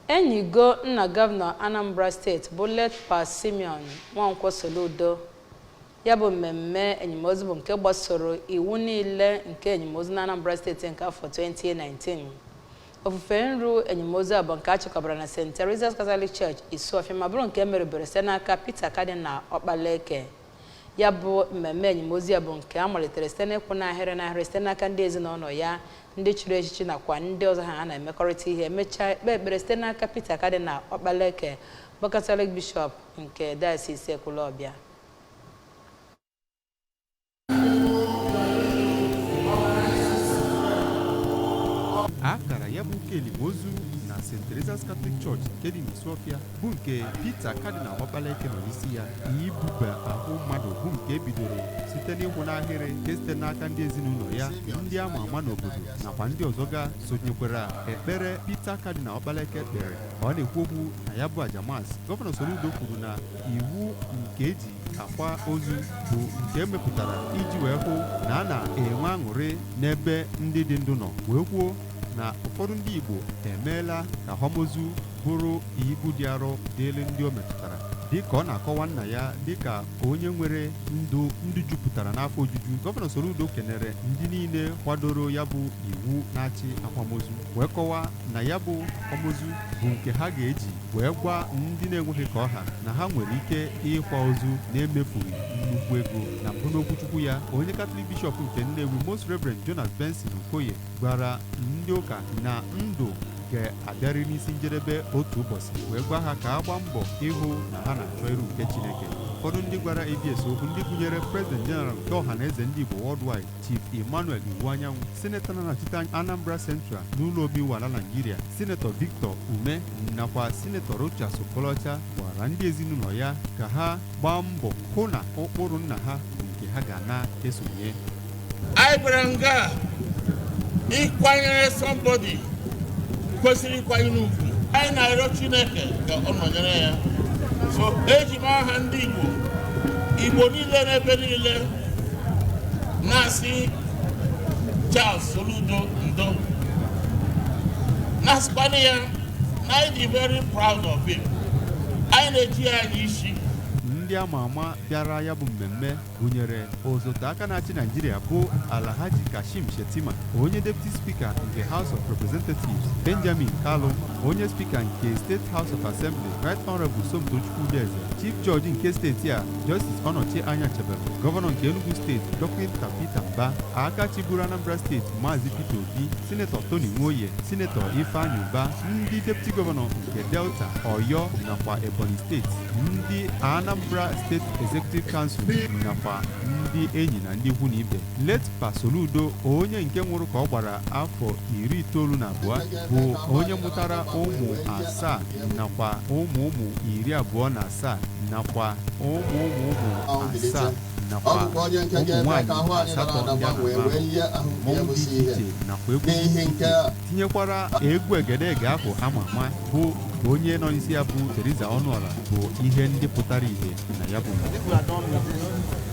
Enyigo nna gọvanọ Anambra Steeti bụ late Pa Simeon Nwankwo Soludo. Ya bụ mmemme enyimozu bụ nke gbasoro iwu niile nke enyimozu na Anambra Steeti nke afọ 2019. Ofufe nru enyimozu a bụ nke a chịkọbara na St. Teresa's Catholic Church, Isuofia, ma bụrụ nke e merubere site n'aka Peter Cardinal Okpaleke. Ya bụ mmemme enyimozu ya bụ nke a malitere site n'ịkwụ n'ahịrị n'ahịrị site n'aka ndị ezinụlọ ya, ndị chiri echichi nakwa ndị ọzọ ha na-emekọrịta ihe, emechaa ekpe ekpere site n'aka Peter Cardinal Okpaleke bụ Catholic Bishop nke Diocese Ekwulọbịa. A kara ya bụ ụka elimozu na St. Teresa's Catholic Church nke dị n'Isuofia, bụ nke Peter Cardinal Okpaleke nọ n'isi ya. Ibuba ahụ mmadụ bụ nke e bidoro site n'ịkwụ n'ahịrị nke site n'aka ndị ezinụlọ ya, ndị ama ama n'obodo nakwa ndị ọzọ ga sonyekwara ekpere Peter Cardinal Okpaleke kpere. Ka ọ na-ekwu okwu na ya bụ aja Mass, Gọvanọ Soludo kwuru na iwu nke eji akwa ozu bụ nke emepụtara iji wee hụ na a na-enwe aṅụrị n'ebe ndị dị ndụ nọ, wee kwuo na ụfọdụ ndị Igbo emeela ka akwamozu bụrụ ibu dị arọ dịịrị ndị o metụtara. Dịka ọ na-akọwa nna ya dịka onye nwere ndụ ndụ jupụtara n'afọ ojuju, Gọvanọ Soludo kenere ndị niile kwadoro ya bụ iwu na-achị akwamozu, wee kọwaa na ya bụ akwamozu bụ nke ha ga-eji wee gwa ndị na-enweghị ka ọha na ha nwere ike ịkwa ozu na-emefughị nnukwu ego. Na mbụ n'okwuchukwu ya, onye Katọlik Bishọp nke Nnewi, Most Reverend Jonas Benson Okoye, gwara ndị ụka na ndụ ga-abịarị n'isi njedebe otu ụbọchị, wee gwa ha ka a gbaa mbọ ịhụ na ha na-achọ iru nke Chineke. Ụfọdụ ndị gwara ABS okwu, ndị gụnyere President General nke Ọhaneze Ndị Igbo Worldwide, Chief Emmanuel Iwuanyanwu, Sinetọ na-anọchite anya Anambra Central n'ụlọ omeiwu ala Naijiria, Sinetọ Victor Umeh, nakwa Sinetọ Rochas Okorocha, gwara ndị ezinụlọ ya ka ha gbaa mbọ hụ na ụkpụrụ nna ha bụ nke ha ga na-esonye. Anyị bịara nga ịkwanyere somebody kwesịrị ịkwanyere ugwu. Anyị na-arịọ Chineke ka ọ nọnyere ya. So eji m aha ndị Igbo, Igbo niile n'ebe niile, na-asị Charles Soludo ndo, na-asịkwana ya na anyị dị very proud of him. Anyị na-eji ya anya isi. Ndị ama ama bịara ya bụ mmemme gụnyere osote aka na-achị Naijiria bụ Alhaji Kashim Shettima, onye Deputy Speaker nke House of Representatives Benjamin Kalu, onye Speaker nke State House of Assembly Right Honorable Somtochukwu Udeze, Chief Judge nke steeti a Justice Onochie Anyachebelu, Gọvanọ nke Enugu Steeti Dọkịta Peter Mbah, aka chịburu Anambra Steeti Maazị Peter Obi, Sinetọ Tony Nwoye, Sinetọ Ifeanyi Ubah, ndị Deputy Gọvanọ nke Delta, Ọyọ nakwa Ebonyi Steeti, ndị Anambra State Executive Council nakwa ndị enyi na ndị ikwu na ibe. Late Pa Soludo, onye nke nwụrụ ka ọ gbara afọ 92, bụ onye mụtara ụmụ asaa nakwa ụmụ ụmụ 27 nakwa ụmụ ụmụ ụmụ asaa nakwa Ọ bụkwa onye nke ụmụ ga-eme nwaanyị ka ahụ anyị asatọ dara ndị a ada gbanwee na-ama wee yie ahụ nke ya mmọnwụ bụ dị si iche ihe iche nakwa egwu dị n'ihi iche nke iche, a tinyekwara egwu egedege ahụ ama ama bụ nke onye nọ n'isi ya bụ Teresa Ọnụọra, bụ ihe ndị pụtara ìhè na ya bụ I think we are done with this.